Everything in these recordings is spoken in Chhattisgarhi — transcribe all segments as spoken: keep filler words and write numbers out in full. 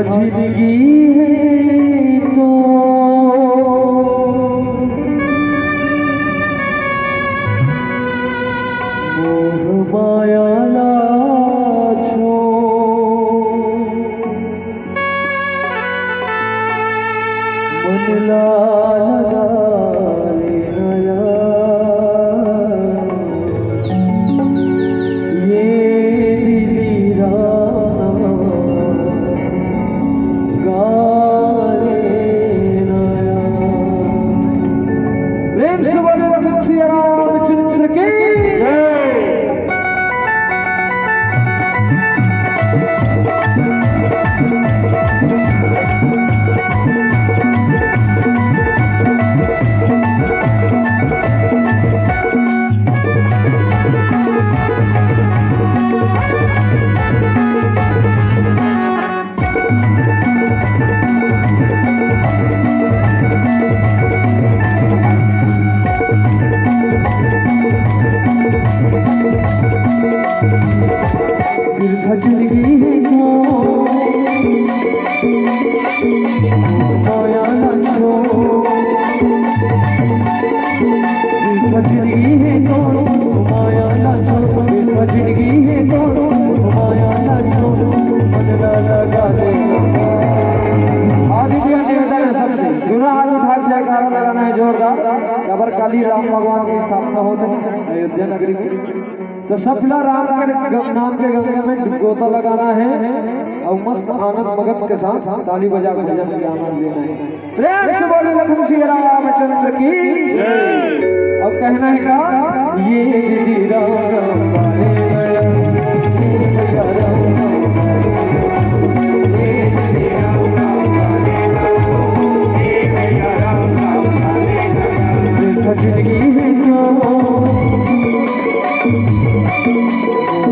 जिंदगी हे तो मोह माया ला छोड़, मन ला लगा ले नया। ये दीदी राम गाले नया। प्रेम से बोले लखन सिया रामचंद्र की। बिरथा जिंदगी हे तो माया ना छोड़। बिरथा जिंदगी हे तो माया ना छोड़। बिरथा जिंदगी हे तो माया ना छोड़। मन ला लगा ले। आदित्य देवता ने सबसे दूनों हाथ उठा के जयकारा लगाना हे जोरदार। काबर काली राम भगवान की स्थापना होत हे अयोध्या नगरी में। तो सब ला राम के ग-, नाम के गंगा में गोता लगाना हे अउ मस्त आनंद मगन के साथ ताली बजा के भजन के आनंद लेना हे। प्रेम से बोले लखन सिया रामचंद्र की। अउ कहना हे का, ये दीदी राम राम, ये भैया राम राम, ये दीदी राम राम, ये भैया राम राम। जिंदगी हे तो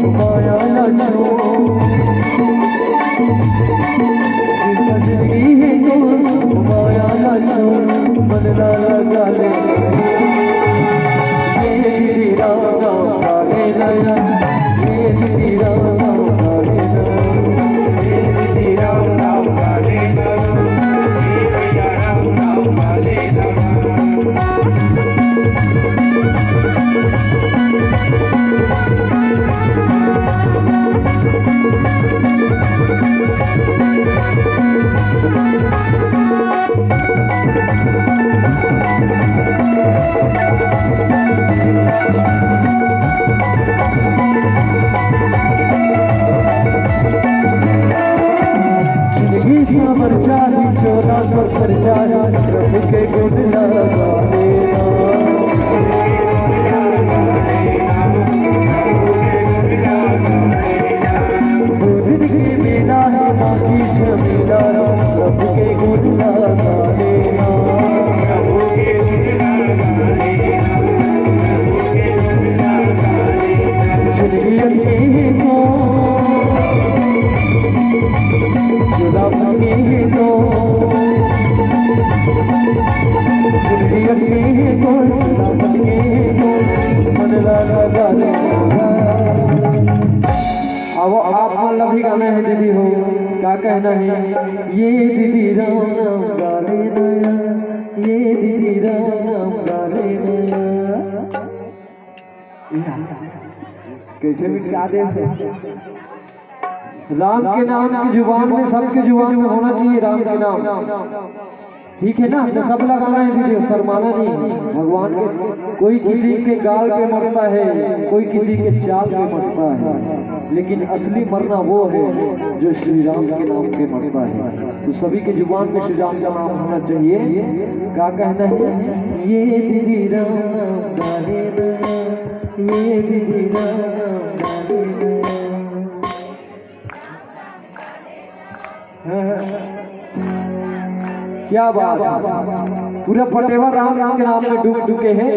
माया ना छोड़। जिंदगी हे तो माया ना छोड़। मन ला लगा ले। ये श्री राम राम काले नया। ये श्री राम राम काले नया। ये श्री राम राम काले नया। ये भैया राम राम काले नया। जिंदगी साँवर जाही, चोला पर पर जाही, प्रभु के गुण लगा लेना। दो दिन के मेला हे, बाकी झमेला, प्रभु के गुण लगा लेना। जिंदगी अकेले तो जुदा बन के तो, जिंदगी अकेले तो जुदा बन के तो, मन ला लगा ले। अब आप मन ला भी गाना हे दीदी हो, का कहना हे? ये दीदी राम राम गाले नया, ये दीदी राम राम गाले नया। कैसे मिटा दे? राम के नाम की जुबान में, सबके जुबान में होना चाहिए राम के नाम। ठीक है ना? तो सब लगाना हे दीदी, शर्माना नहीं है। भगवान के, कोई किसी के गाल पे मरता है, कोई किसी के चाल पे मरता है, लेकिन असली मरना वो है जो श्री राम के नाम पे मरता है। तो सभी के जुबान पे श्री राम का नाम होना चाहिए। क्या कहना है? ये दीदी राम राम गाले नया, ये दीदी राम राम गाले नया। क्या बात है, पूरा पटेवा राम राम के नाम में डूब चुके हैं,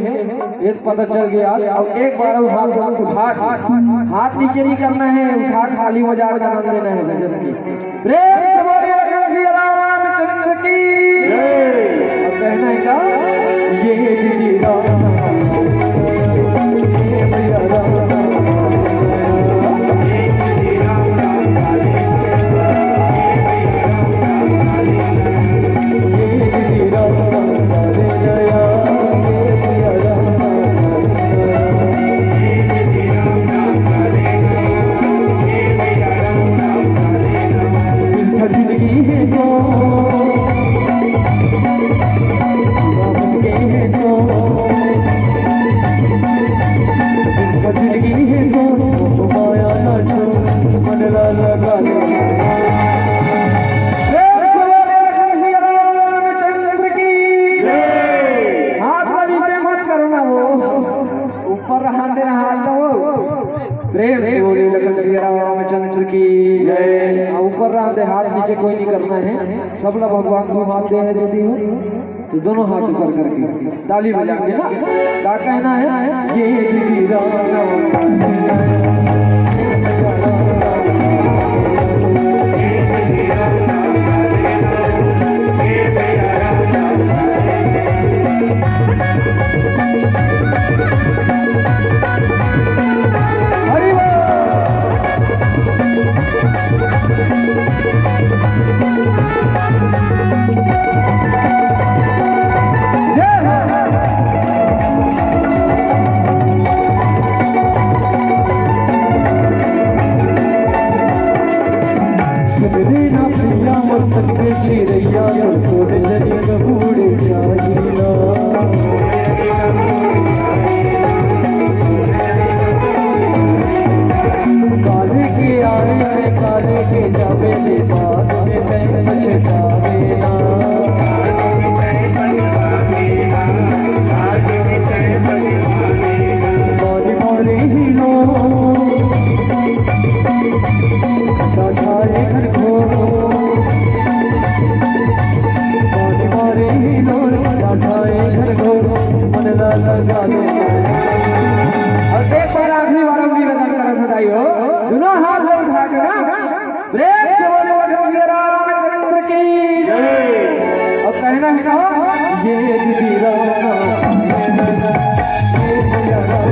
ये पता चल गया। अब एक बार अउ हाथ उठा, हाथ नीचे नहीं करना है, उठा के ताली बजा के आनंद लेना है भजन की। प्रेम से बोलिए लखन सिया रामचंद्र की। अब कहना है क्या? ये दीदी राम, ये भैया राम, ये दीदी राम, राम, राम, ये भैया राम। लखन सिया राम रामचंद्र की जय। हाँ, ऊपर रहा दे, हाथ नीचे कोई नहीं करना है। सबला भगवान को हाथ दे है, दे दी हो, तो दोनों हाथ ऊपर करके ताली बजा के ना, क्या कहना है? ये दीदी राम राम। हरि बोल। जय हो। सुन रे ना प्रिया मोर तन के चिरैया, तोर तोर जरी बूढ़ जाही ना। काले के आवे रे, काले के जावे रे, बाद में तैं पछतावे ना। बारी बारी ही लो, राजा ए घर को। बारी बारी ही लो, राजा ए घर को। मन ला लगा दे। और एक बार आखिरी बार हम निवेदन करत हन दाई हो, दोनों हाथ ला उठा के ना, प्रेम से बोले लखन सिया रामचंद्र की जय। और कहना है ना, ये दीदी राम लखन सिया राम।